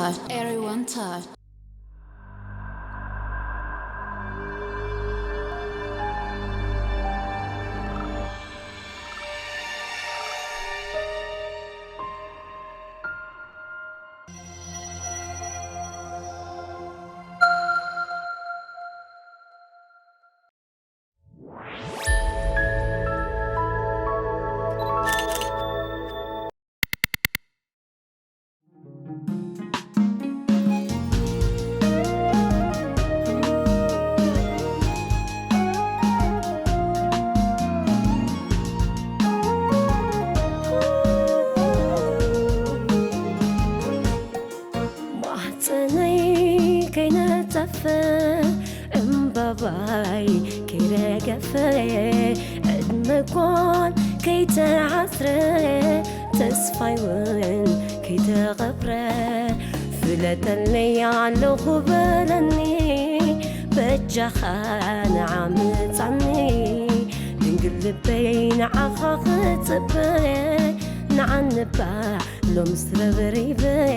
Everyone touch. ማህፀነይ ከይነፀፈ እምባባይ ከይረገፈ ዕድመ ጓል ከይተዓስረ ተስፋይ እውን ከይተቐብረ ፍለጠለይ ኣለኹ በለኒ በጃኻ ንዓ ምጻኒ ድንግል ልበይ ንዓኻ ክጽበ ንዓንባ ሎምስ ረብሪበይ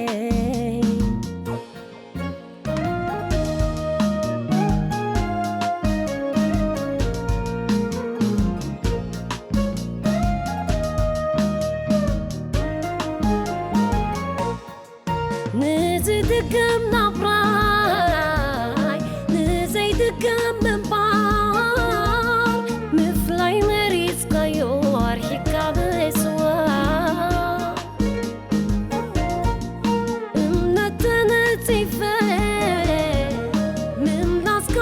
ንዝድገም ናብራይ ንዘይድገም ምንባር ምፍላይ መሪፅካዮ ኣርሒካ ብስዋ እምነት ተነፂፈ ምምላስካ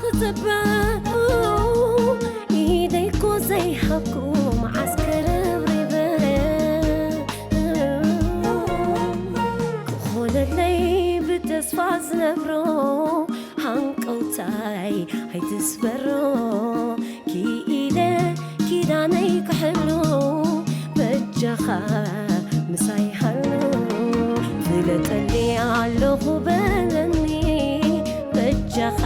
ክፅበ ኢደይኮ ዘይሃብኩ መዓስ ከረብሪበ ክኾነለይ ብተስፋ ዝነብሮ ሃንቀውታይ ኣይትስበሮ ክኢለ ኪዳነይ ክሕሉ በጃኻ ምሳይ ሃሉ ፍለጠኒ ኣለኹ በለኒ በጃኻ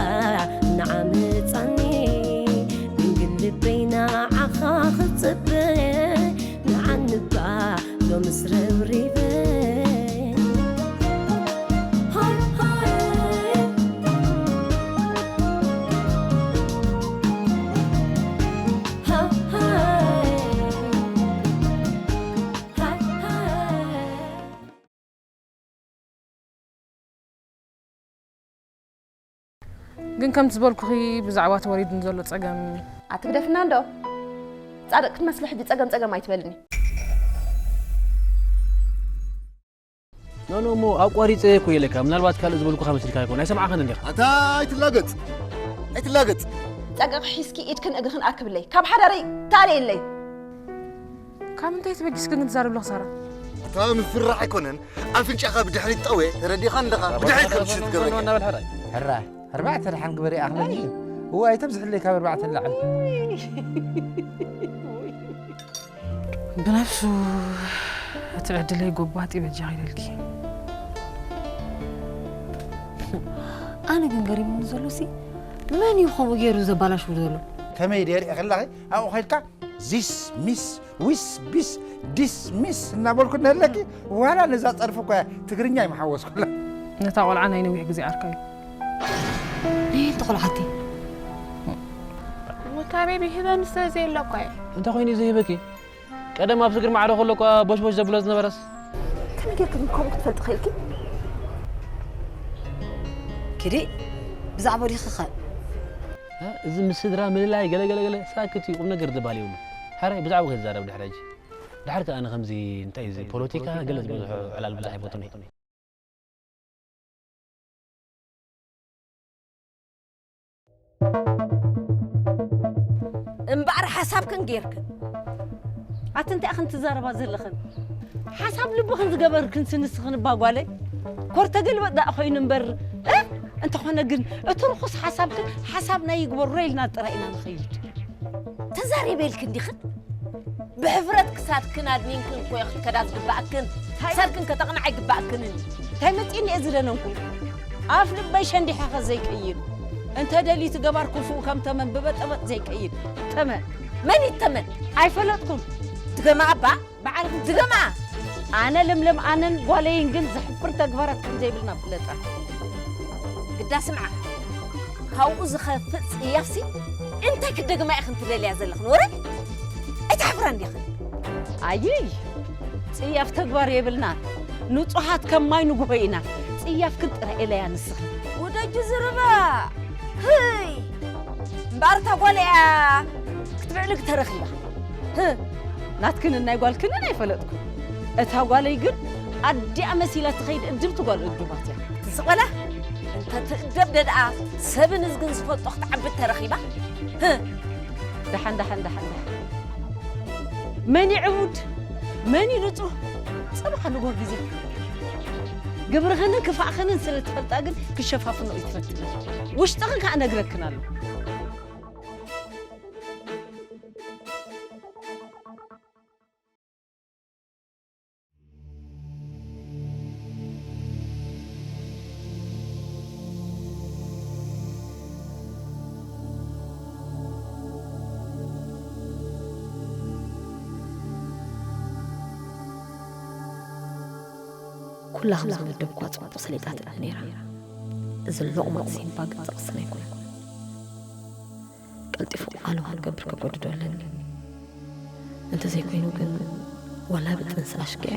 ንዓምፃኒ ድንግል ልበይ ንዓኻ ክፅበ ንዓንባ ሎምስ ረብሪበ ግን ከምቲ ዝበልኩኺ ብዛዕባ እቲ ወሪድኒ ዘሎ ጸገም ኣትግደፍና እንዶ ጻድቕ ክትመስሊ ሕጂ ጸገም ጸገም ኣይትበልኒ። ኖኖ እሞ ኣቋሪጸ እኮ ኢለካ ምናልባት ካልእ ዝበልኩኻ መሲልካ ይኮን ኣይሰማዕኻን እንዲኻ። ኣታ ኣይትላገጽ ኣይትላገጽ። ጸገቕ ሒዝኪ ኢድክን እግርኽን ኣርክብለይ ካብ ሓዳረይ ተኣልየለይ። ካብ ምንታይ ተበጊስኪ ግን ትዛረቢ ኣለኺ ሳራ? ኣታ ምፍርራሕ ኣይኮነን ኣፍንጫኻ ብድሕሪት ጠውየ ተረዲኻ ኣለኻ ብድሕሪት ከም ትሽት ትገብረካ። ሕራይ ኣርባዕተ ደሓን ግበሪ ኣኽለኒ እዋ ኣይተብዝሕለይ ካብ ኣርባዕተ ንላዕሊ። ብነብሱ እቲ ዕድለይ ጎባጢ በጃኺ ኢለልኪ። ኣነ ግን ገሪሙኒ ዘሎ ሲ መን እዩ ከምኡ ገይሩ ዘባላሽው ዘሎ? ከመይ ደሪእ ከላኺ ኣብኡ ኸይድካ ዚስ ሚስ ዊስ ቢስ ዲስ ሚስ እናበልኩ ነለኪ ዋላ ነዛ ጸርፊ እኳ ትግርኛ ይመሓወስኩላ። ነታ ቆልዓ ናይ ነዊሕ ግዜ ዓርካ እዩ። ነየንቲ ቆልዓቲ? ሙታቤቢ ህበኒ ስለ ዘየሎ እኳ እየ። እንታይ ኮይኑ እዩ ዘይህበኪ? ቀደም ኣብ ስግር ማዕረ ከሎ እኳ ቦሽቦሽ ዘብሎ ዝነበረስ። ከመይ ጌርክን ከምኡ ክትፈልጢ ኽኢልኪ? ኪዲ ብዛዕባኡ ዲኺ ኸ? እዚ ምስ ስድራ ምልላይ ገለ ገለ ገለ ሳክት እዩ ቁምነገር ዝበሃል የብሉን። ሓራይ ብዛዕባኡ ከይትዛረብ ድሕሪ ሕጂ። ድሓር ከኣ ኣነ ከምዚ እንታይ እዚ ፖለቲካ ገለ ዝበዝሖ ዕላል ብዙሕ ኣይፈቱን እየ። እምበኣር ሓሳብክን ጌርክን። ኣቲ እንታይ ኢኽን ትዛረባ ዘለኽን? ሓሳብ ልብኽን ዝገበርክንሲ ንስኽን እባ ጓለይ? ኮር ተገልበጥ ደኣ ኮይኑ እምበር እ? እንተኾነ ግን እቲ ርኹስ ሓሳብክን ሓሳብና ይግበሮ ኢልና ጥራይ ኢና ንኸይድ። ተዛሪበ ኢልክን ዲኽን? ብሕፍረት ክሳድክን ኣድኒንክን እኮ እየ ክትከዳ ዝግበኣክን። ክሳድክን ከተቕንዓ ኣይግበኣክንን እዩ። እንታይ መጺእኒ እየ ዝደነንኩ? ኣፍ ልበይ ሸንዲሐኸ ዘይቀይር። እንተ ደልዩ እቲ ገባር ክፉእ ከም ተመን ብበጠበጥ ዘይቀይድ። ጠመ። መን እዩ ተመን? ኣይፈለጥኩን። ድገማ ኣባ፣ ባዕልኽን ድገማ። ኣነ ልምልም ኣነን ጓለይን ግን ዘሕፍር ተግባራት ከም ዘይብልና ፍለጣ። ግዳ ስምዓ፣ ካብኡ ዝኸፍእ ጽያፍሲ እንታይ ክደግማ ኢኽን ትደልያ ዘለኽን? ወረ ኣይትሓፍራ እንዲኽን? ኣይይ፣ ጽያፍ ተግባር የብልና። ንጹሃት ከም ማይ ንጉሆ ኢና። ጽያፍክን ጥራይ ኢለያ ንስኽን። ውደጁ ዝርባ። ህይ! እምበኣር እታ ጓል እያ ክትብዕልግ ተረኺባ። ህ! ናትክንን ናይ ጓልክንን ኣይፈለጥኩ። እታ ጓለይ ግን ኣዲኣ መሲላ ትኸይድ እድምቲ ጓል እዱባት እያ። እዚ ቆላ እንተ ትእደብ ደኣ ሰብን እዝግን ዝፈልጦ ክትዓብድ ተረኺባ። ህ! ደሓን፣ ደሓን፣ ደሓን፣ ደሓን። መን ይዕቡድ? መን ይንጹህ? ጽባሕ ንጎህ ግዜ። ግብርኽንን ክፋእኽንን ስለ ትፈልጣ ግን ክሸፋፍኖ እዩ ትፈትን። ውሽጥኽን ከኣ ነግረክን ኣሎ። ኩላ ከም ዝመደብኳ ጽቡቕ ሰሊጣትኒ ነይራ። እዚ ሎቕማጽ ሲምባ ግን ዘቕስን ኣይኮነን። ቀልጢፉ ቃሉ ክገብር ከገድዶ ኣለኒ። እንተዘይኮይኑ ግን ዋላ ብጥንሲ ኣሽኪዐ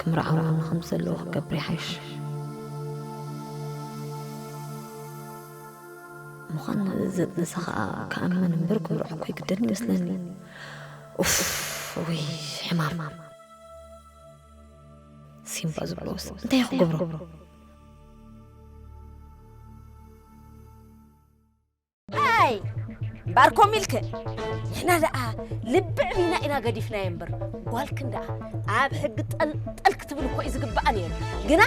ክምርዓወኒ ከም ዘለዎ ክገብር ይሓይሽ። ምዃን ዘጥንሰ ኸኣ ክኣምን እምበር ክምርዖ እኮ ይግደድኒ ይመስለኒ። ኡፍ፣ ውይ፣ ሕማም። ሲምባ ዝብሎስ እንታይ ክገብሮ? ኣይ፣ እምበኣር ኮም ኢልክን። ንሕና ደኣ ልብዕ ቢና ኢና ገዲፍናዮ እምበር፣ ጓልክን ደኣ ኣብ ሕጊ ጠልጠል ክትብል እኮ እዩ ዝግባኣ ነይሩ። ግና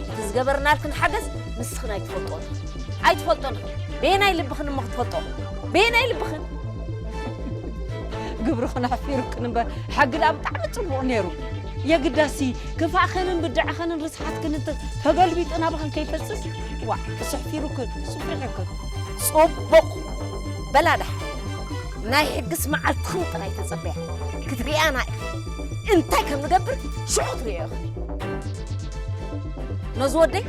እቲ ዝገበርናልክን ሓገዝ ንስኽን ኣይትፈልጦን። ኣይትፈልጦን። በየናይ ልብኽን እሞ ክትፈልጦ? በየናይ ልብኽን? ግብርኽን ኣሕፊሩክን እምበር፣ ሕጊ ደኣ ብጣዕሚ ጽቡቕ ነይሩ። የግዳሲ፣ ክፋእኽንን ብድዕኽንን ርስሓትክን እንተ ተገልቢጡ ናባኽን ከይፈስስ፣ ዋዕ፣ እሱ ኣሕፊሩክን፣ እሱ ፍሪሑክን። ጽቡቕ። በላ ደሓን። ናይ ሕግስ መዓልትኽን ጥራይ ተጸበያ። ክትርእያና ኢኽን። እንታይ ከም ንገብር ሽዑ ትርእዮ ኢኽን። ነዚ ወደይ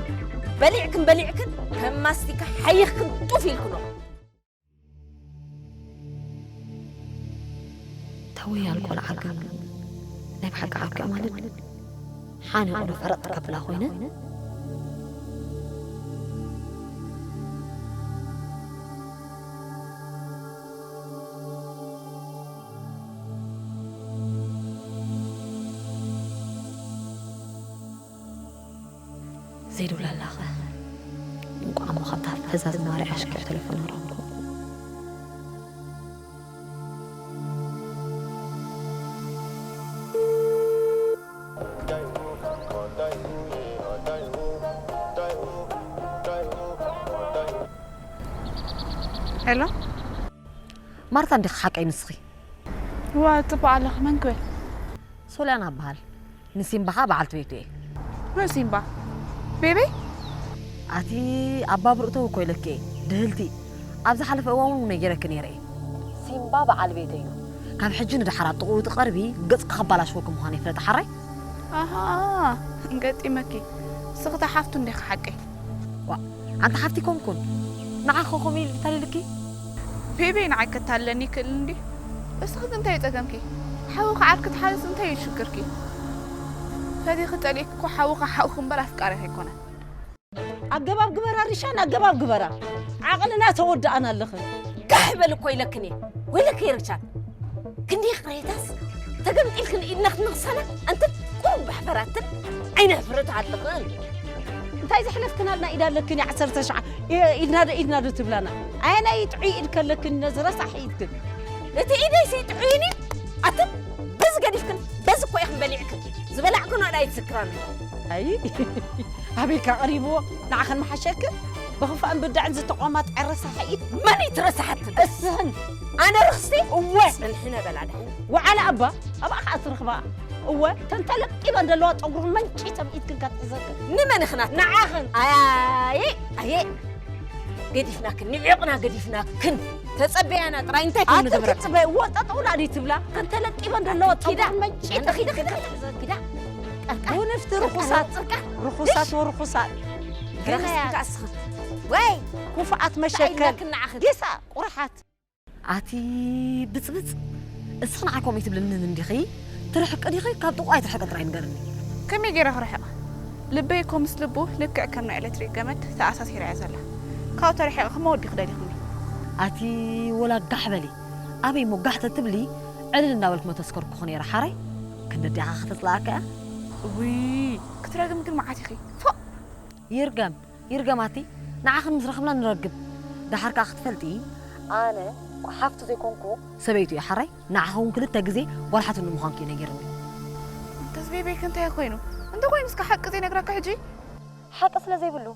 በሊዕክን በሊዕክን ከም ማስቲካ ሓይኽክን ጡፍ ኢልክኖ። እታ ወያል ቆልዓ ግን ናይ ብሓቂ ዓርኪኣ ማለት ሓኒቑ ዶ ፈረጥ ከብላ ኮይነ? ዘይድውላ ኣላኸ? እንቋዕ እሞ ካብታ ፈዛዝ ማርያ ኣሽኪዑ ቴሌፎን ኣረኸብኩ። ሄሎ፣ ማርታ እንዲኺ ሓቀይ ንስኺ? እዋ፣ ጽቡቕ ኣለኺ። መን ክብል? ሶልያና እበሃል። ንሲምባ ኸኣ በዓልቲ ቤቱ እየ። መን ሲምባ? ቤቤ? ኣቲ ኣባ ብርእተው እኮ ኢለኪ እየ። ድህልቲ። ኣብ ዝሓለፈ እዋን እውን ነጊረኪ ነይረ እየ። ሲምባ በዓል ቤተይ እዩ። ካብ ሕጂ ንደሓር ኣብ ጥቕኡ ትቐርቢ፣ ገጽኪ ከባላሽወኪ ምዃነይ ፍለጢ ሓራይ? ኣሃ፣ ገጢመኪ። ስኽታ ሓፍቱ እንዲኺ ሓቀይ። ዋ፣ ኣንቲ ሓፍቲ ኮንኩን። ንዓኺ ከምኡ ኢሉ ተታሊልኪ? ቤቤ ንዓይ ከታልለኒ ይክእል እንድዩ። እስኺ ግን እንታይ እዩ ጸገምኪ? ሓውኺ ዓርኪ ትሓዝስ እንታይ እዩ ሽግርኪ? ፈቲኺ ጸሊእኪ እኮ ሓውኺ ሓውኺ እምበር ኣፍቃሪኺ ኣይኮነን። ኣገባብ ግበራ ሪሻን፣ ኣገባብ ግበራ። ዓቕልና ተወድኣና ኣለኽን። ጋሕ በል እኮ ኢለክን እየ። ወይለኪ ሪቻን። ክንደይ ይቕሬታስ ተገምጢልክን ኢድና ክንኽሰና ኣንትን ቁሩብ ብሕፈራትን ዓይነ ሕፍረት ኣለኽን። እንታይ ዘሕለፍክናልና ኢድ ኣለክን እየ ዓሰርተ ሸዓ ኢድና ዶ ኢድና ዶ ትብላና? ኣየናይ ጥዑይ ኢድ ከለክን ነዚ ረሳሕ ኢድክን? እቲ ኢደይሲ ጥዑይን እዩ። ኣትን በዚ ገዲፍክን በዚ እኮ ኢኽን በሊዕክን። ዝበላዕክኖ ዳ ኣይትዝክራን። ኣይ ኣበይካ ቀሪብዎ ንዓኽን መሓሸክን ብኽፋእን ብዳዕን ዝተቋማት ረሳሕ ኢድ። መን እዩ ትረሳሓትን? እስኽን። ኣነ ርኽስቲ? እወ። ጽንሕነ በላ ድሕን። ወዓለ ኣባ ኣብኣ ኸዓ ትርኽባ። እወ ተንተለቂበን ዘለዋ ጸጉርኽን መንጪ ሰብኢትክን ከትሕዘክን። ንመን ኢኽናት? ንዓኽን። ኣየ ኣየ ገዲፍናክን ንዒቕና ገዲፍናክን። ተጸበያና ጥራይ እንታይ ከም ኣቲ ንገብረካ? ትጽበይ እወ ጠጠው ላዲ ትብላ ተንተለቂበን ዘለዋ ኪዳ። ጸጉርኽን መንጪ ኪዳ፣ ኪዳ፣ ኪዳ፣ ኪዳ። ቡንፍቲ ርኹሳት፣ ርኹሳት ወርኹሳት። ገለ ክኣስኽን። ወይ ክፉኣት መሸከል። ጌሳ ቁርሓት። ኣቲ ብጽብጽ፣ እስኺ ንዓ ከምኡ ትብልኒ እንዲኺ? ትርሕቂ ዲኺ? ካብ ጥቕኡ ኣይትርሕቂ ጥራይ ንገርኒ። ከመይ ገይረ ክርሕቕ? ልበይ እኮ ምስ ልቡ ልክዕ ከም ናይ ኤሌክትሪክ ገመድ ተኣሳሲራ እያ ዘላ። ካብኡ ተርሒቐ ክመወዲ ክደሊኹኒ። ኣቲ ወላ ጋሕ በሊ። ኣበይ እሞ ጋሕ ተትብሊ፣ ዕልል እናበልኩ መተስከርኩኹ ነይረ ሓራይ። ክንዲ ኣዲኻ ከተጽልኣካ እያ። ውይ፣ ክትረግሚ ግን መዓት ኢኺ። ፎእ! ይርገም፣ ይርገም ኣቲ። ንዓኽን ምስ ረኽብና ንረግም። ደሓር ከኣ ክትፈልጢ፣ ኣነ ሓፍቱ ዘይኮንኩ ሰበይቱ እየ ሓራይ። ንዓኺ እውን ክልተ ግዜ ጓል ሓትኑ ምዃንኪ እዩ ነጊርኒ። እንተስ ቤቤክ እንታይ ኮይኑ? እንተ ኮይኑ እስከ ሓቂ ዘይነግረካ ሕጂ? ሓቂ ስለ ዘይብሉ።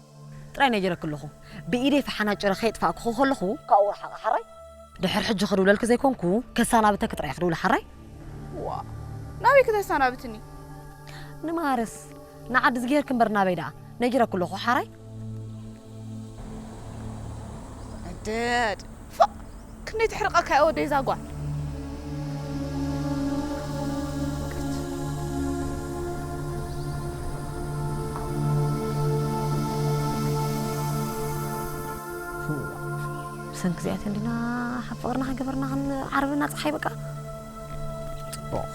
ጥራይ ነጊረኪ ኣለኹ። ብኢደይ ፈሓናጭረ ከየጥፋእኩኺ ከለኹ ካብኡ ርሓቒ ሓራይ። ድሕር ሕጂ ክድውለልኪ ዘይኮንኩ፣ ከሳናብተኪ ጥራይ ክድውል ሓራይ። ዋ፣ ናበይ ክተሳናብትኒ? ንማርስ፣ ንዓዲ ዝገርኪ እምበር ናበይ ደኣ? ነጊረኪ ኣለኹ ሓራይ። ዕደድ። ፎእ! ክንደይ ትሕርቐካ እያ ወደይ እዛ ጓል። ብሰንኪ እዚኣተን ዲና ሓብ ፍቕርና ከይገበርና ክንዓርበና ጸሓይ በቃ። ጽቡቕ።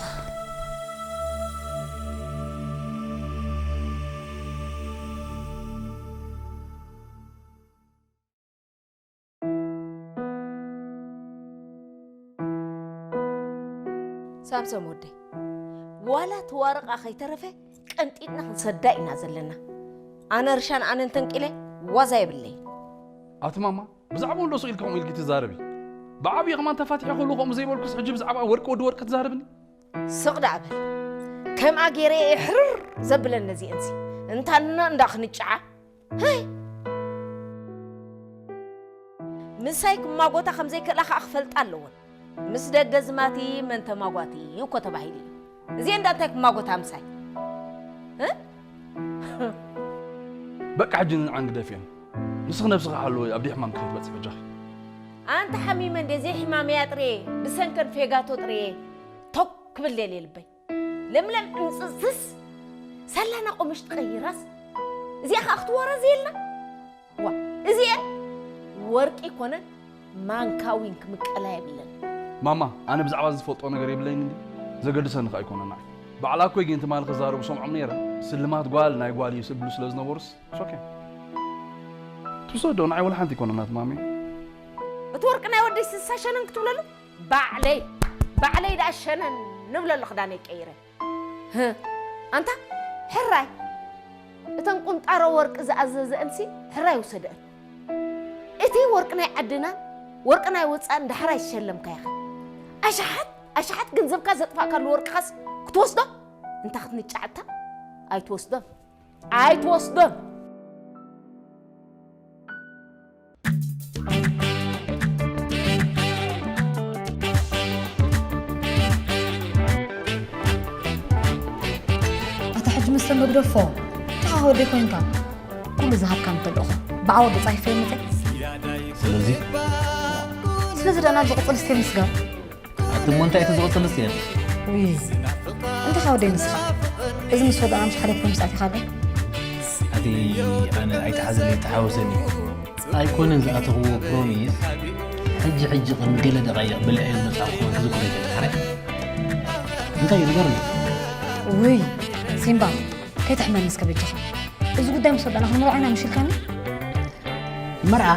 ሳምሶም ወደይ፣ ዋላ እቲ ዋርቓ ከይተረፈ ቀንጢጥና ክንሰዳ ኢና ዘለና። ኣነ ርሻን ኣነን ተንቂለ ዋዛ የብለይን። ኣቲ ማማ፣ ብዛዕባኡ እንዶ ስቕ ኢልኪ ከምኡ ኢልኪ ትዛረቢ? ብዓብዪ ከማን ተፋቲሐ ከለኹ ከምኡ ዘይበልኩስ፣ ሕጂ ብዛዕባ ወርቂ ወዲ ወርቂ ትዛረብኒ? ስቕ ደኣ በል። ከምኣ ገይረ እየ ሕርር ዘብለን ነዚአንሲ። እንታና እንዳ ክንጫዓ። ህይ! ምሳይ ክማጎታ ከም ዘይክእላ ከኣ ክፈልጣ ኣለወን። ምስ ደገ ዝማቲ መን ተማጓቲ እዩ እኮ ተባሂሉ እዩ። እዚአን እንዳ እንታይ ክማጎታ ምሳይ? እ? በቃ ሕጂ ንንዓን ግደፍየን። ንስኺ ነብስኺ ሓልዊ፣ ኣብ ደይ ሕማም ከይትበጽሒ በጃኺ። ኣንታ ሓሚመ እንደ ዘይሕማመያ ጥሬ፣ ብሰንከን ፌጋቶ ጥሬ፣ ቶክ ክብል ደልየ ልበይ። ለምለም ዕምጽጽትስ፣ ሳላ ናቆ ምሽ ትቐይራስ፣ እዚኣ ኸኣ ክትወረዝ የልና። ዋ፣ እዚኤን ወርቂ ኮነን ማንካ ዊን ክምቀላ የብለን። ማማ፣ ኣነ ብዛዕባ እዚ ዝፈልጦ ነገር የብለይን እንዲ፣ ዘገድሰኒ ኸኣ ኣይኮነን ንዓይ። ባዕላ እኮ ግን ትማሊ ክዛረቡ ሰምዖም ነይረ። ስልማት ጓል ናይ ጓል እዩ ዝብሉ ስለ ዝነበሩስ፣ it's okay። ትውሰዶ፣ ንዓይ ወላ ሓንቲ ኣይኮነን ናት ማሚ። እቲ ወርቂ ናይ ወደይ ስሳ ሸነን ክትብለሉ? ባዕለይ፣ ባዕለይ ደኣ ሸነን ንብለሉ ክዳነይ ቀይረ። ህ፣ ኣንታ፣ ሕራይ። እተን ቁንጣሮ ወርቂ ዝኣዘዘአንሲ ሕራይ ውሰደአን። እቲ ወርቂ ናይ ዓድናን ወርቂ ናይ ወጻእን ዳሕራይ ዝሸለምካ ኢኻ። ኣሽሓት፣ ኣሽሓት ገንዘብካ ዘጥፋእካሉ ወርቅኻስ ክትወስዶ? እንታ ክትንጫዕታ? ኣይትወስዶን። ኣይትወስዶን። ኣታ ሕጂ መስተንግዶ ፎ፣ ንስኻ ወደይ ኮንካ፣ ኩሉ ዝሃብካ እንተለኹ፣ ብዓወት ዶ ጻሒፈዮ መጸ? ስለዚ? ስለዚ ደኣ ናብ ዝቕጽል ስቴፕ ምስጋር። ኣቲ እሞ እንታይ እቲ ዝቕጽል ስቴፕ? ውይ፣ እንታይ ወደይ ንስኻ? እዚ ምስ ወደና ምሽ ሓደ ፕሮሚስ ኣቲኻ ኣሎ? ኣቲ ኣነ ኣይተሓዘለይ፣ ተሓወሰኒ። ኣይኮነን ዝኣተኽዎ ፕሮሚስ፣ ሕጂ ሕጂ ቅድሚ ገለ ደቓይቕ ብልዐ ዝመጽኣኹ ክዝክሮ ይኽእል። ሓራይ? እንታይ እዩ ንገርኒ? ውይ፣ ሲምባ፣ ከይተሕመኒ እስከ በጃኻ። እዚ ጉዳይ ምስ ወዳእና ክንመርዖ ኢና ምሽ ኢልካኒ? መርዓ?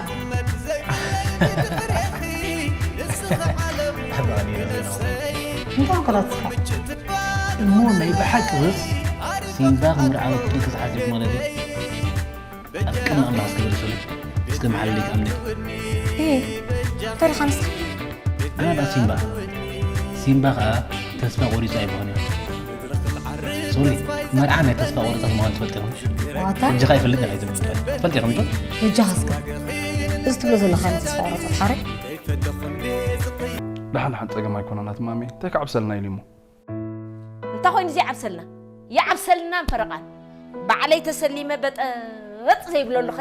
እንታይ ኮላ ትስሓቕ? እሞ ናይ ብሓቂ በስ ሲምባ ክምርዓወኪ ክትሓስብ ማለት እዩ? ኣብ ቅድሚ ኣምላኽ እስከ በሊ ሰሉ፣ እስከ መሓለለይ ክኣምነኪ። እየ፣ እንታይ ኢኻ ንስኻ? ኣነ ደኣ ሲምባ፣ ሲምባ ኸኣ ተስፋ ቆሪጹ ኣይኮነን። ሶሪ፣ መርዓ ናይ ተስፋ ቆረጸት ምዃኑ ትፈልጢ ኢኹም? ዋታ? ሕጂ ኸኣ ይፈልጥ ኢኻ ይትብል። ትፈልጢ ኢኹም ዶ? በጃኻ እስከ፣ እዚ ትብሎ ዘለኻ ናይ ተስፋ ቆረጸት ሓራይ? ደሓን ደሓን፣ ጸገም ኣይኮነን ኣቲ ማሜ፣ እንታይ ክዓብሰልና ኢሉ እሞ? እንታይ ኮይኑ ዘይዓብሰልና? ይዓብሰልና ፈረቓን። ባዕለይ ተሰሊመ በጠጥ ዘይብለሉኸ?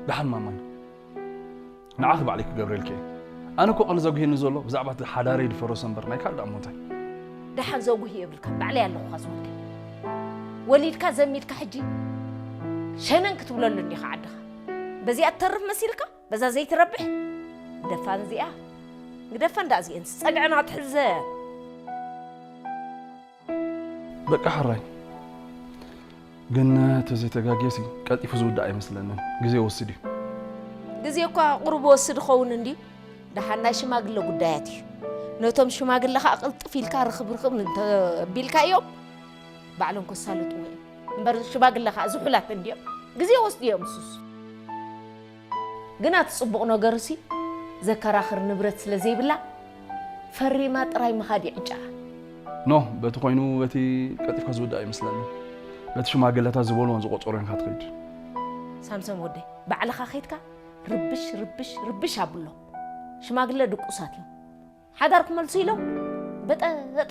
ደሓን ማማይ፣ ንዓኺ ባዕለይ ክገብረልኪ እየ። ኣነ እኮ ቀንዲ ዘጉህየኒ ዘሎ ብዛዕባ እቲ ሓዳረይ ድፈረሶ እምበር ናይ ካልእ ደኣ እሞ እንታይ? ደሓን ዘጉህይ የብልካን፣ ባዕለይ ኣለኹኻ ዝወደይ። ወሊድካ ዘሚድካ ሕጂ ሸነን ክትብለሉ እንዲኻ ዓድኻ። በዚኣ ትተርፍ መሲልካ፣ በዛ ዘይትረብሕ ደፋን እዚኣ። ግደፋ እንዳ እዚአንስ ጸግዕና ትሕዘ። በቃ ሕራይ። ግን ተዘይተጋግየሲ ቀልጢፉ ዝውዳእ ኣይመስለንን። ግዜ ይወስድ እዩ። ግዜ እኳ ቁሩብ ወስድ ኸውን እንድዩ። ደሓን ናይ ሽማግለ ጉዳያት እዩ። ነቶም ሽማግለ ኸዓ ቅልጥፍ ኢልካ ርኽብ ርኽብ እንተቢልካዮም ባዕሎም ከሳልጥዎ እዮም። እምበር ሽማግለ ኸዓ ዝሑላት እንድዮም። ግዜ ወስድ እዮም እሱስ። ግና እቲ ጽቡቕ ነገሩሲ ዘከራኽር ንብረት ስለ ዘይብላ ፈሪማ ጥራይ ምኻድ ይዕጫ። ኖ በቲ ኮይኑ በቲ ቀልጢፍካ ዝውዳእ ኣይመስለንን። በቲ ሽማግለታት ዝበልዎን ዝቆጸሮን ኢኻ ትኸይድ። ሳምሶም ወደይ ባዕልኻ ኸይድካ ርብሽ ርብሽ ርብሽ ኣብሎም። ሽማግለ ድቁሳት እዮም። ሓዳር ክመልሱ ኢሎም በጠጠ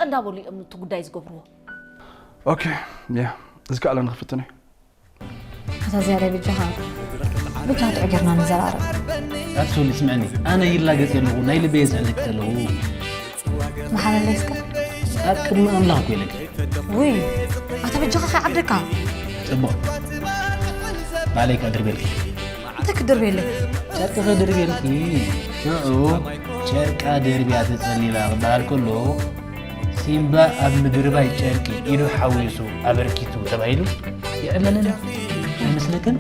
እንዳበሉ እዮም እቲ ጉዳይ ዝገብርዎ። ኦኬ ያ እዚ ከኣለ ንኽፍትነ ኣታ ዝያዳ በጃኻ በጃኻ ጥዑ ጌርና ንዘራረብ። ኣቲ ሶሊ ስምዕኒ፣ ኣነ ይላገጽ የለኹ ናይ ልበየ ዝሕለክ ዘለኹ። መሓለለይ እስከ ኣብ ቅድሚ ኣምላኽ እኮ ኢለኪ። ውይ ኣታ በጃኻ ከይዓብደካ። ጽቡቕ ባዕለይ ከኣ ድርቤልኪ። እንታይ ክድርቤለይ? ጨርቂ ከድርቤልኪ። ሽዑ ጨርቃ ደርብያ ተጸሊላ ክበሃል ከሎ ሲምባ ኣብ ምድርባይ ጨርቂ ኢዱ ሓዊሱ ኣበርኪቱ ተባሂሉ ይዕለልን ኣይመስለክን?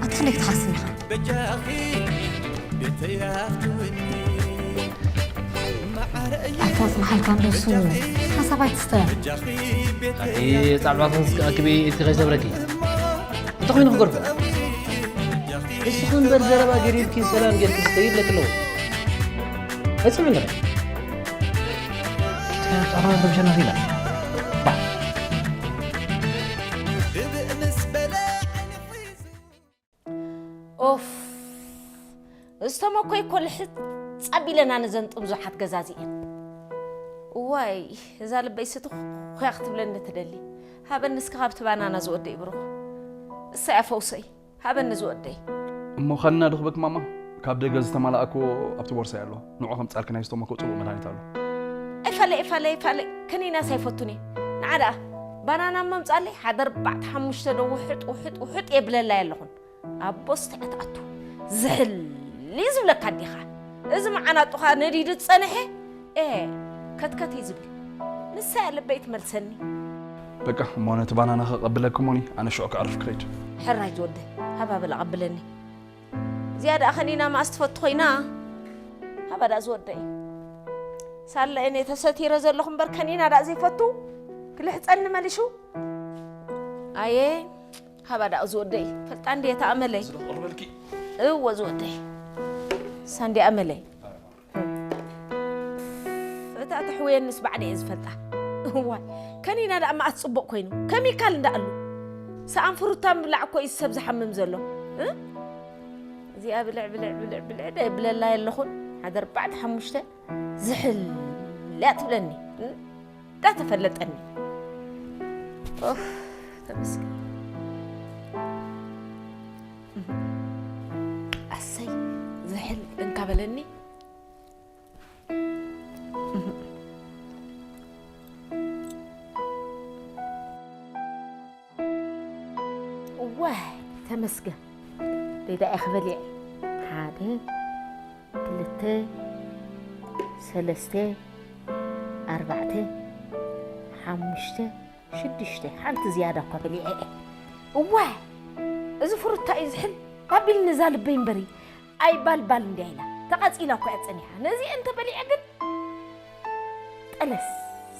ኣታ ክንደይ ክትሓስብ ኢኻ? ኣታ ጽንሓልካ እንዶ እሱ ሓሳብ ኣይትስተ። ኣቲ ጻዕባኽን ስከኣክቢ እቲ ከይሰብረኪ እንተኾይኑ ክገርፎ እስኺ እምበር ዘረባ ገዲፍኪ ሰላም ጌርኪ ስተይ ይብለኪ ኣለኹ። ፈጺሙ ይቕረ። ጠራ ረብሸና ኺላ። ኦፍ እዝቶም ኣኮይ እኮ ልሕጽ ጸቢለና ነዘን ጥምዙሓት ገዛዚኤን። እዋይ እዛ ልበይ ስቲ ኹያ ክትብለኒ ትደሊ። ሃበኒ እስከ ካብቲ ባናና ዝወደይ ብሩኽ። እሰይ ኣፈውሰይ ሃበኒ ዝወደይ። እሞ ኸኒና ዶ ክበክ ማማ? ካብ ደገ ዝተማላኣክዎ ኣብቲ ቦርሳይ ኣሎ። ንዑ ከምጻልኪ ናይ ስቶማኮ ጽቡቕ መድሃኒት ኣሎ። ኣይፋለ ኣይፋለ ኣይፋለ ከኒናስ ኣይፈቱን እየ። ንዓ ደኣ ባናና እሞ ምጻለይ ሓደ ኣርባዕተ ሓሙሽተ ዶ ውሕጥ ውሕጥ ውሕጥ የብለላይ ኣለኹን። ኣቦስ ትዕት ኣቱ ዝሕል እዩ ዝብለካ ኣዴኻ። እዚ መዓናጡኻ ነዲዱ ዝጸንሐ ኤ ከትከት እዩ ዝብል። ንሳ እያ ልበይ ትመልሰኒ። በቃ እሞ ነቲ ባናና ከቐብለክሞኒ ኣነ ሽዑ ክኣርፍ ክኸይድ። ሕራይ ዝወደይ ሃባበል ኣቐብለኒ። እዚኣ ደኣ ከኒና መኣስ ትፈቱ ኮይና። ሃባ ደኣ ዝወደይ ሳላ እየ ተሰቲረ ዘለኹ እምበር ከኒና ደኣ ዘይፈቱ ክልሕጸኒ መሊሹ። ኣየ ሃባ ደኣ ዝወደይ ፈልጣ እንድየ ተኣመለይ። እወ ዝወደይ ሳንዲ ኣመለይ። እታ ተሕውየንስ ባዕለ እየ ዝፈልጣ። እዋይ ከኒና ደኣ መኣስ ጽቡቕ ኮይኑ ከሚካል እንዳኣሉ ሰኣን ፍሩታ ምብላዕ እኮ እዩ ሰብ ዝሓምም ዘሎ። እ? እዚኣ ብልዕ ብልዕ ብልዕ ብልዕ ደ ብለላ የለኹን ሓደ ኣርባዕተ ሓሙሽተ ዝሕል እያ ትብለኒ እንዳተፈለጠኒ። ኦፍ ተመስገን። ኣሰይ ዝሕል እንካ በለኒ። ዋይ ተመስገን ደይዳ ኢኺ በሊዐ ሓደ ክልተ ሰለስተ ኣርባዕተ ሓሙሽተ ሽዱሽተ ሓንቲ ዝያዳ እኳ በሊዐ እየ። እዋይ እዚ ፍሩታ እዩ ዝሕል ኣቢልኒ እዛ ልበይ እምበሪ ኣይባልባል እንድያ ኢላ ተቓጺላ እኳ እያ ጸኒሓ። ነዚ እንተ በሊዐ ግን ጠለስ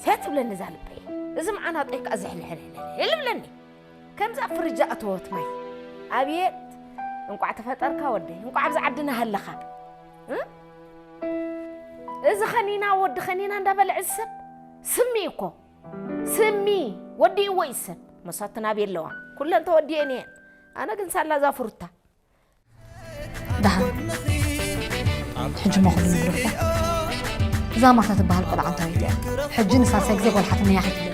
እያ ትብለኒ እዛ ልበይ። እዚ መዓናጦይ ከኣ ዝሕልሕልሕልሕል ይብለኒ። ከምዛ ፍርጃ እተወት ማይ። ኣብየት እንቋዕ ተፈጠርካ ወደይ፣ እንቋዕ ኣብዚ ዓድና ሃለኻ። እ? እዚ ኸኒና ወዲ ኸኒና እንዳበልዐ ዝሰብ ስሚ እኮ ስሚ ወዲእዎ እዩ ሰብ። መሳትና ኣብ የለዋ ኩለን ተወዲኤን እየን። ኣነ ግን ሳላ እዛ ፍሩታ ደሓን ሕጂ ሞ ክብል ንብሎ እዛ ማርታ ትበሃል ቆልዓ እንታይ ኢልያ ሕጂ ንሳልሳይ ግዜ ጎልሓትኒ እያ ከይትብል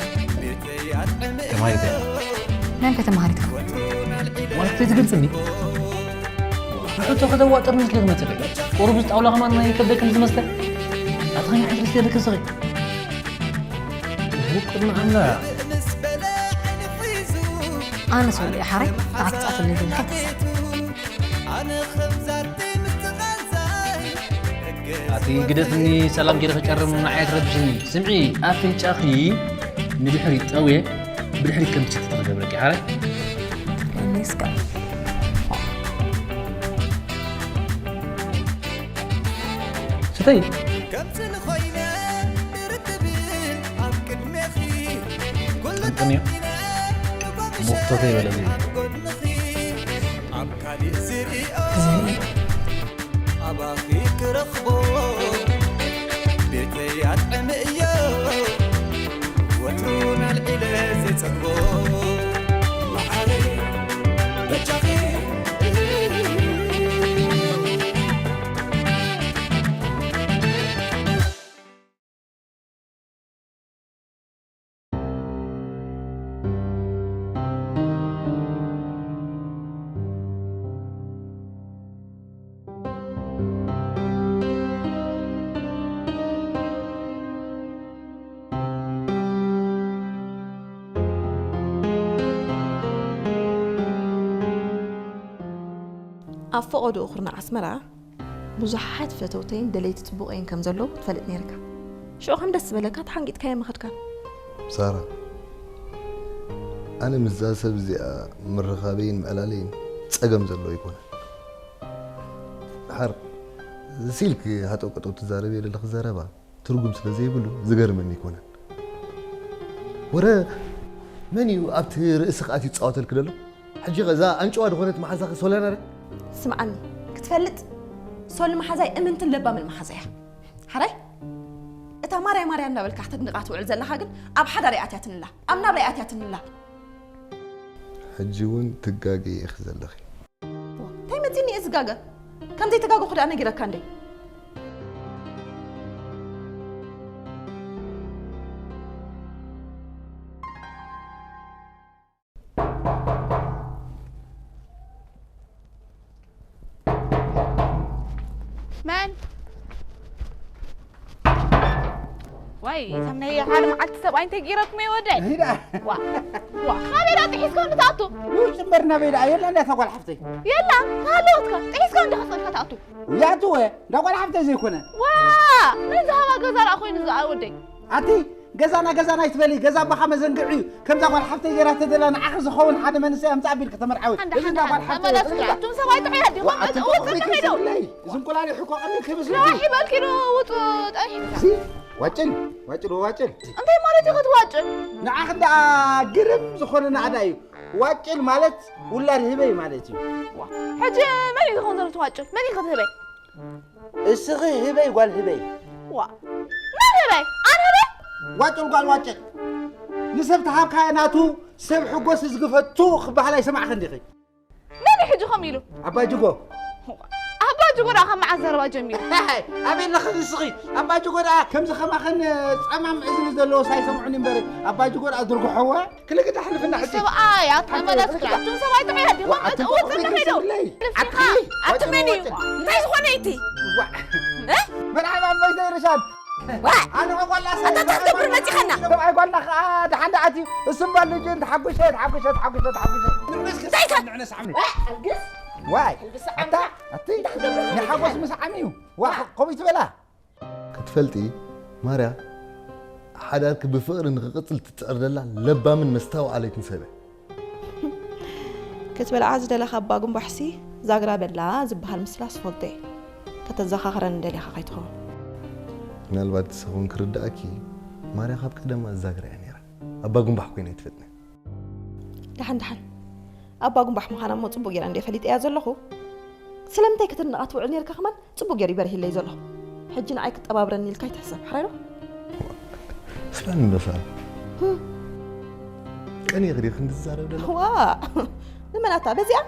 ተማሂርካ መን ከተማሃሪት ማለት ዘይትገልጽኒ ብሕቶ ከተዋጥርኒ ኢልኪ ትመጽእ ቁሩብ ዝጣውላ ከማን ናይ ከብደክን ዝመስለ ኣትኸኝ ሕድሪ ስለ ደክስኺ ውቅድሚ ኣምላኽ ኣነ ሰብለ ሓራይ ኣቲ ጻፈለይ ደልካ። ኣቲ ግደፍኒ፣ ሰላም ጌረ ክጨርም ንዓይ ትረብሽኒ። ስምዒ፣ ኣፍንጫኺ ንድሕሪት ጠውየ፣ ብድሕሪት ከም ትሽትቲ ክገብረኪ ሓራይ። እኔስካ ስተይ ከምቲ ንኾይነ ድርድብል ኣብ ቅድሜኺ ኩሉ ጥንጥንዮ። ጠሚነ ሞኽቶ ዘይበለ ዘይብሉ። ኣብ ጎድንኺ ኣብ ካሊእ ዝሪኦ ኣባኺ ክረኽቦ ቤተይ ኣጥዕም እዮ ወትሩ ናልዒለ ዘይጸግቦ መዓረይ በጃኺ ኣብ ፈቐድኡ ኩርናዕ ኣስመራ ብዙሓት ፈተውተይን ደለይቲ ጽቡቐይን ከም ዘለዉ ትፈልጥ ነይርካ። ሽዑ ከም ደስ ዝበለካ ተሓንጊጥካዮ ምኸድካን። ሳራ፣ ኣነ ምስዛ ሰብ እዚኣ ምርኻበይን ምዕላለይን ጸገም ዘለዎ ኣይኮነን። ድሓር ሲልክ ሃጠው ቀጠው ትዛረብዮ ዘለኺ ዘረባ ትርጉም ስለ ዘይብሉ ዝገርመኒ ኣይኮነን። ወረ መን እዩ ኣብቲ ርእስኺ ኣትዩ ዝጻወተልኪ ዘሎ? ሕጂ ኸ እዛ ኣንጭዋ ዝኾነት መሓዛኺ ሶለና ዶ? ስምዓኒ፣ ክትፈልጥ ሶሊ መሓዛይ እምንትን ለባምን መሓዛያ። ሓራይ እታ ማርያ ማርያ እንዳበልካ ከተድንቓ ትውዕል ዘለኻ ግን ኣብ ሓዳረይ ኣትያትንላ ኣብ ናብራይ ኣትያትንላ። ሕጂ እውን ትጋገ ኢኺ ዘለኺ። እንታይ መጺኒ እየ ዝጋገ? ከም ዘይተጋገኹ ደኣ ነጊረካ እንዴ? መን? ዋይ፣ እቶም ናይ ሓደ መዓልቲ ሰብኣይ እንታይ ገይረኩም እዩ ወደይ? ዋ፣ ዋ፣ ካበይ ደኣ ጥሒስካ እንድትኣቱ? ውጭ እምበር ናበይ ደኣ የላ እንዳ እታ ጓል ሓፍተይ። የላ፣ ተሃለወትካ፣ ጥሒስካ እንዲኻ ስቕልካ ትኣቱ። ያትወ፣ እንዳ ጓል ሓፍተይ ዘይኮነ። ዋ፣ ነዚ ሃባ ገዛ ደኣ ኮይኑ ዝኣ ወደይ። ኣቲ ገዛና ገዛና ኣይትበሊ፣ ገዛ ኣባኻ መዘንግዒ እዩ። ከምዛ ጓል ሓፍተይ ገይራ ተደላ ንዓኺ ዝኸውን ሓደ መንእሰይ ኣምጻእ ኣቢልኪ ተመርዓዊ። ሓንዳ፣ እዚ ሓንዳ፣ እንዳ ጓል ሓንዳ፣ ሓፍተይ ተመለስ። እትብላ። ኣቱም ሰብኣይ ጥዑያት ዲኹም? ዋ፣ ኣቲ ኣቲ ወጥን ተቕሪ ዶ? ዝብለይ፣ እዝን ቁላሊሕ እኮ ቀሊል ከይመስለኪ። ንዋሕ ይበልኪ ዶ ውጡ ጠይሕካ? እዚ ዋጭል፣ ዋጭል፣ ዋጭል። እንታይ ማለት እዩ ክትዋጭል? ንዓኺ እንዳ ግርም ዝኾነ ናዕዳ እዩ። ዋጭል ማለት ውላድ ህበይ ማለት እዩ። ዋ፣ ሕጂ መን እዩ ዝኾን ዘሎ ትዋጭል? መን እዩ ክትህበይ? እስኺ ህበይ ጓል ህበይ። ዋ፣ መን ህበይ? ኣነ ህበይ? ዋጭል ጓል ዋጭል። ንሰብ ተሃብካዮ ናቱ ሰብ ሕጎስ ዝግፈቱ ክበሃል ኣይሰማዕኽን ዲኺ? መን እዩ ሕጂ ከምኡ ኢሉ? ኣባ ጅጎ። ኣባ ጅጎ ደኣ ካብ መዓስ ዘረባ ጀሚሩ? ኣበይ ኣለኺ ንስኺ? ኣባ ጅጎ ደኣ ከምዚ ከማኽን ጸማም እዝኒ ዘለዎስ ኣይሰምዑን እምበር ኣባ ጅጎ ደኣ ዝርግሖዎ። ክልግዳ ሕልፍና ሕጂ። ሰብኣይ ኣተመለስካ። ኣቱም ሰብኣይ ጥዑያት ዲኹም? ወጥን ከይዶ። ኣቲ መን እዩ? እንታይ ዝኾነ እዩ እቲ? መርሓባ ኣቦይ ዘይርሻን። ኣነ ቆላ ኣታ ትገብር መፂኸና። ሰብኣይ ጓልና ከዓ ደሓን ደኣ ኣትዩ። እሱ እምባ ልጁ ተሓጉሸ፣ ተሓጉሸ፣ ተሓጉሸ፣ ተሓጉሸ። እንታይ ከ? ዋይ ኣታ ኣቲ ንሓጎስ ምስዓም እዩ። ዋ ከምኡ ትበላ። ክትፈልጢ ማርያ፣ ሓዳርኪ ብፍቕሪ ንኽቕጽል ትጽዕር ዘላ ለባምን መስተውዓለይትን ሰብ እያ። ክትበልዓ ዝደለኻ ኣባ ጉንባሕሲ ዛግራ በላ ዝበሃል ምስላ ዝፈልጦ እየ። ከተዘኻኽረኒ ደሊኻ ከይትኸውን። ምናልባት ንስኺ እውን ክርድኣኪ፣ ማርያ ካብ ቀደማ ዛግራ እያ ነይራ። ኣባ ጉንባሕ ኮይና ኣይትፈልጥን እያ። ደሓን ደሓን። ኣባ ጉንባሕ ምዃና እሞ ጽቡቕ ገይረ እንድየ ፈሊጠያ ዘለኹ። ስለምንታይ ክትድንቓ ትውዕል ነርካ ከማን ጽቡቕ ገይሩ ይበርሂለይ ዘሎ። ሕጂ ንዓይ ክጠባብረኒ ኢልካ ኣይትሕሰብ፣ ሓራይ ዶ? ስራን ዶ ሳራ? ቀኒኺ ዲኺ ክንዲ ዝዛረብ ደሎ? ዋ! ንመን ኣታ በዚኣ?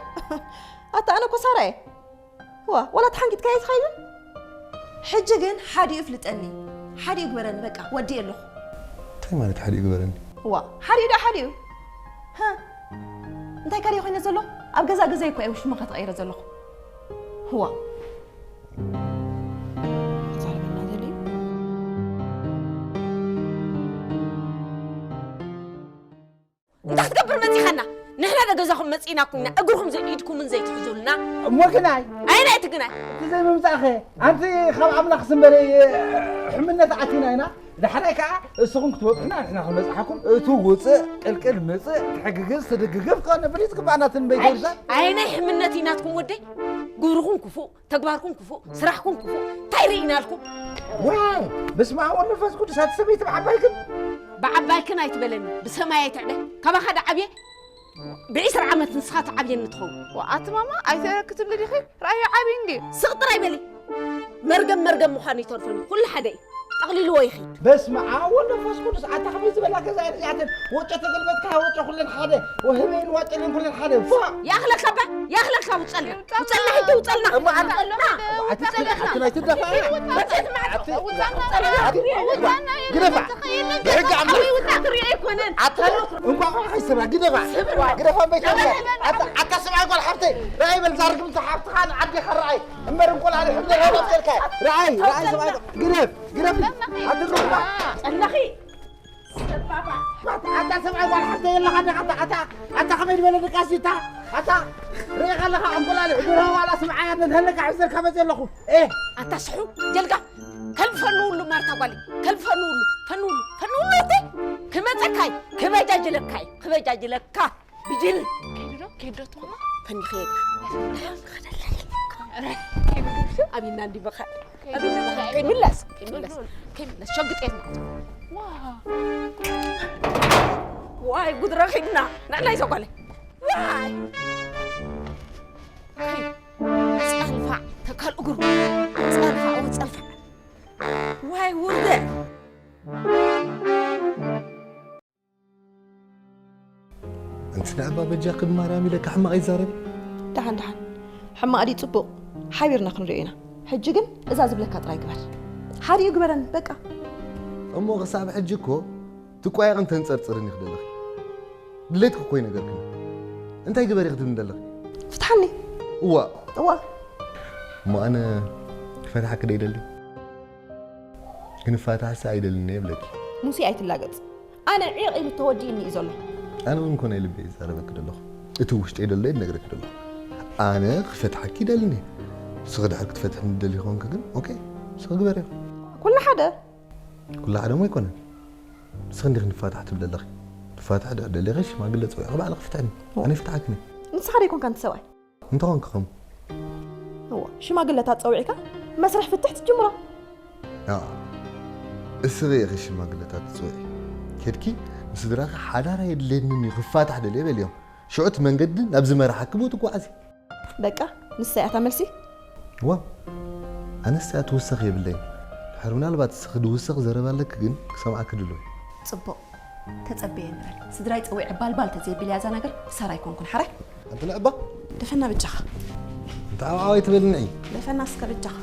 ኣታ ኣነ እኮ ሳራ እየ። ዋ፣ ወላ ተሓንጊጥካዮ ትኸይድን? ሕጂ ግን ሓዲኡ ፍልጠኒ፣ ሓዲኡ ግበረኒ፣ በቃ ወዲኤ ኣለኹ። እንታይ ማለት ሓዲኡ ግበረኒ? ዋ፣ ሓዲኡ ዶ ሓዲኡ? ሃ? እንታይ ካልእ ኮይነ ዘለኹ? ኣብ ገዛ ገዛይ እኮ እየ ሽሙ ከተቐይረ ዘለኹ። ዋ። ክዛረበና ደልዩ? እንታይ ክትገብር መጺኻና? ንሕና ደገ ገዛኹም መጺእናኩምና እግርኹም ዘይ ኢድኩምን ዘይትሕዙልና። እሞ ግናይ ኣይናይ ትግናይ እቲ ዘይምምጻእኸ ኣንቲ ካብ ኣምላኽ ስምበረ ሕምነት ኣቲና ኢና። ዳሕራይ ከዓ እስኹም ክትበፅሑና ንሕና ክንበፅሓኩም። እቱ ውፅእ ቅልቅል ምፅእ ትሕግግዝ ትድግግፍ ከነ ብሪት ክባናትን በይተርዛ ኣይናይ ሕምነት ኢናትኩም ወደይ ግብርኹም ክፉእ ተግባርኩም ክፉእ ስራሕኩም ክፉእ እንታይ ርኢናልኩም? ዋው በስመ ኣብ ወመንፈስ ቅዱስ ኣቲ ሰበይቲ ብዓባይክን ብዓባይክን ኣይትበለኒ ብሰማይ ኣይትዕደ ካባኻ ዳዓብየ ብዒስራ ዓመት ንስኻ ትዓብየኒ ትኸውን። ኣቲ ማማ ኣይተረክ ትብሊ ዲኺ? ራእዩ ዓብዩ እንዲ። ስቕ ጥራይ በሊ። መርገም መርገም ምዃኑ ይተርፈኒ ኩሉ ሓደ እዩ። ጠቕሊልዎ ይኺድ። በስመ ኣብ ወወልድ ወመንፈስ ቅዱስ ኣታ ከመይ ዝበላ ገዛ እያ እዚኣተን ወጮ ተገልበጥካ ወጮ ኩለን ሓደ ወህበይን ዋጨልን ኩለን ሓደ ፎ ይኣኽለካ እባ ይኣኽለካ ውፀልና ውፀልና ሕጂ ውፀልና ውፀልና ኣቲ ናይቲ ደፋ መፅት ማዕፆ ውፀልና ግደፋ ብሕጊ ኣምላኽ ትሪኦ ኣይኮነን ኣታ እንኳ ኸዓ ይሰብራ ግደፋ ግደፋ እምበይ ኣታ ሰብኣይ ጓል ሓፍተይ ራእይ በል ዛርግም ሓፍትኻ ንዓዲኻ ራእይ እምበር እንቆላሊሕ እንደ ሄኖስ ጌርካ ራእይ ራእይ ሰብኣይ ግረፍ ግረፍ ኣትሩፋ ጸላኺ ኣታ ሰብኣይ ጓል ሓፍተ የለኻ ዲኻ ኣታ ኣታ ኣታ ከመይ ዝበለ ድቃስ እታ ኣታ ርኢኻ ኣለኻ እንቆላሊሕ ግረፍ ዋላ ስምዓያ ነድሃለካ ሒዘልካ መፅእ ኣለኹ እ ኣታ ስሑ ጀልጋ ከልፈንውሉ ማርታ ጓሊ ከልፈንውሉ ፈንውሉ ፈንውሉ እቲ ክመፀካይ ክበጃጅለካይ ክበጃጅለካ ብጅል ኬዶ ኬዶ ትኾና ፈንድኺ ኣቢና እንዲ በኻ ኣቢና በኻ ከይምለስ ከይምለስ ከይምለስ ሸግጥ የት ዋይ ጉድ ረኺብና ንዕናይ ሰጓለ ዋይ ጸልፋዕ ተካል እግሩ ጸልፋዕ ወጸልፋዕ ዋይ ውርደት ኣንቲ ንኣባ በጃኺ ብማርያም ኢለካ ሕማቕ ኣይዛረቢ። ደሓን ደሓን ሕማቕ ድዩ ጽቡቕ ሓቢርና ክንሪኦ ኢና። ሕጂ ግን እዛ ዝብለካ ጥራይ ግበር። ሓሪኡ ግበረኒ በቃ። እሞ ክሳብ ሕጂ እኮ ትቋየቕን ተንጸርጽርን ኢኺ ዘለኺ። ድሌትኪ እኮ ይነገርክኒ። እንታይ ግበሪ ክትብልኒ ዘለኺ? ፍትሓኒ። እዋእ። እዋእ። እሞ ኣነ ክፈትሓኪ ዶ ይደሊ? ክንፋታሕሲ ኣይደልን እየ እብለኪ። ሙሴ ኣይትላገጽ። ኣነ ዒቕ ኢሉ ተወዲእኒ እዩ ዘሎ። ኣነ እውን ኮነ ልበይ ይዛረበኪ ዘለኹ። እቲ ውሽጠይ ደሎ እየ ዝነግረኪ ዘለኹ። ኣነ ክፈትሓኪ ይደልን እየ። ንስኺ ድሕር ክትፈትሕኒ ትደሊ ኮንኪ ግን ኦኬ ንስኺ ግበርዮ። ኩሉ ሓደ። ኩሉ ሓደ እሞ ኣይኮነን። ንስኺ እንዲኺ ንፋታሕ ትብሊ ኣለኺ። ንፋታሕ ድሕር ደሊኺ ሽማግለ ፀዊዕኺ ባዕልኺ ፍትሕኒ። ኣነ ይፍትሓክን እየ። ንስኻ ዶ ኣይኮንካን እቲ ሰብኣይ? እንተኾንኪ ኸም እዋ ሽማግለታት ፀዊዕካ መስርሕ ፍትሕ ትጅምሮ። እስኺ ኢኺ ሽማግለታት ትፅውዒ። ኬድኪ ንስድራኺ ሓዳር ኣየድልየንን እዩ ክፋታሕ ደልየ በልዮም። ሽዑ እቲ መንገዲ ናብ ዝመርሓኪ ብኡ ትጓዓዚ። በቃ ንሳ እያ እታ መልሲ። እዋ ኣነስ እያ ትውሰኽ የብለይን። ድሕር ምናልባት እስኺ ድውሰኽ ዘረባ ኣለኪ ግን ክሰምዓኪ ድሉው እየ። ፅቡቕ። ተፀበየ ንበል ስድራይ ፀዊዐ ባልባል ተዘይቢለያ እዛ ነገር ክሳራ ኣይኮንኩን ሓራይ ኣንቲ ንዕባ ደፈና በጃኻ እንተ ዓብዓብ ኣይትበልኒ ንዒ ደፈና እስከ በጃኻ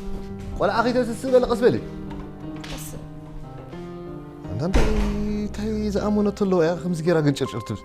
ቆልዓ ከይተስስእ በሊ ቀስ በሊ ቀስ ኣንታ እንታይ እንታይ ዝኣመነቶ ኣለዋ እያ ከምዚ ገይራ ግን ጭርጭር ትብል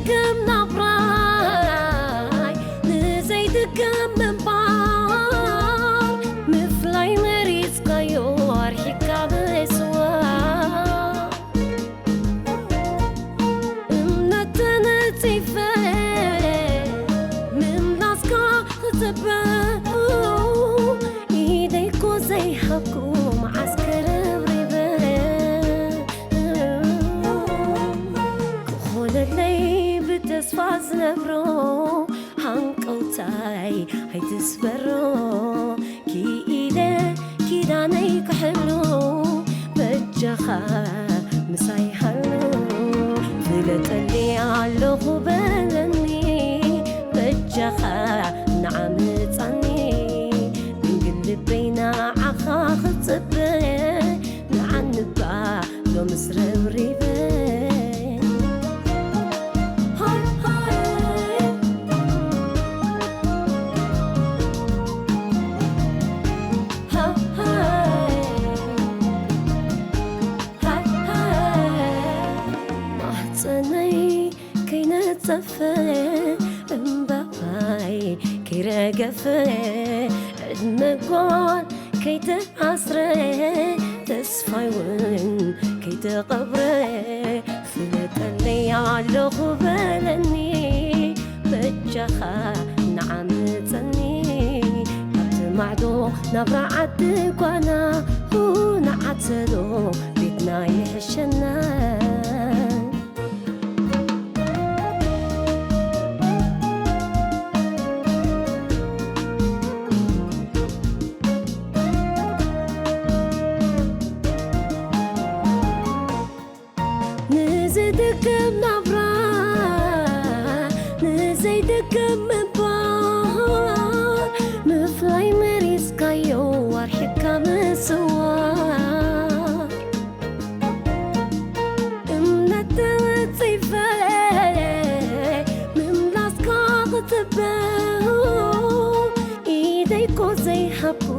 ከም ናብራይ ንዘይድገም ምንባር፣ ምፍላይ መሪጽካዮ ኣርሒቕካ ምስዋር። እምነት ተነጺፈ ምምላስካ ክጽበ፣ ኢደይ እኮ ዘይሃብኩ መዓስ ከረብሪበ። ክኾነለይ ብተስፋ ዝነብሮ፣ ሃንቀውታይ ኣይትስበሮ። ክኢለ ኪዳነይ ክሕሉ፣ በጃኻ ምሳይ ሃሉ። ፍለጠኒ ኣለኹ በለኒ፣ በጃኻ ንዓ ምጻኒ። ድንግል ልበይ ንዓኻ ክጽበ፣ ንዓንባ ሎምስ ረብሪበ። ሃይ ሃይ። ሃይ ሃይ። ሃይ ሃይ። ማህጸነይ ከይነጸፈ፣ እምባይ ከይረገፈ፣ ዕድመ ጓል ከይተኣስረ፣ ተስፋይ እውን ከይተቐብረ፣ ፍለጠለይ ኣለኹ በለኒ፣ በጃኻ ንዓ ምጸኒ። ካብቲ ማዕዶ ናብራ ዓዲ ጓና፣ ንዓተሎ ቤትና ይሕሸና። ንዝድገም ናብራ፣ ንዘይድገም ምንባር፣ ምፍላይ መሪጽካዮ ኣርሒቕካ ምስዋር። እምነት ተወጺፈ ምምላስካ ክጽበ፣ ኢደይ እኮ ዘይሃብኩ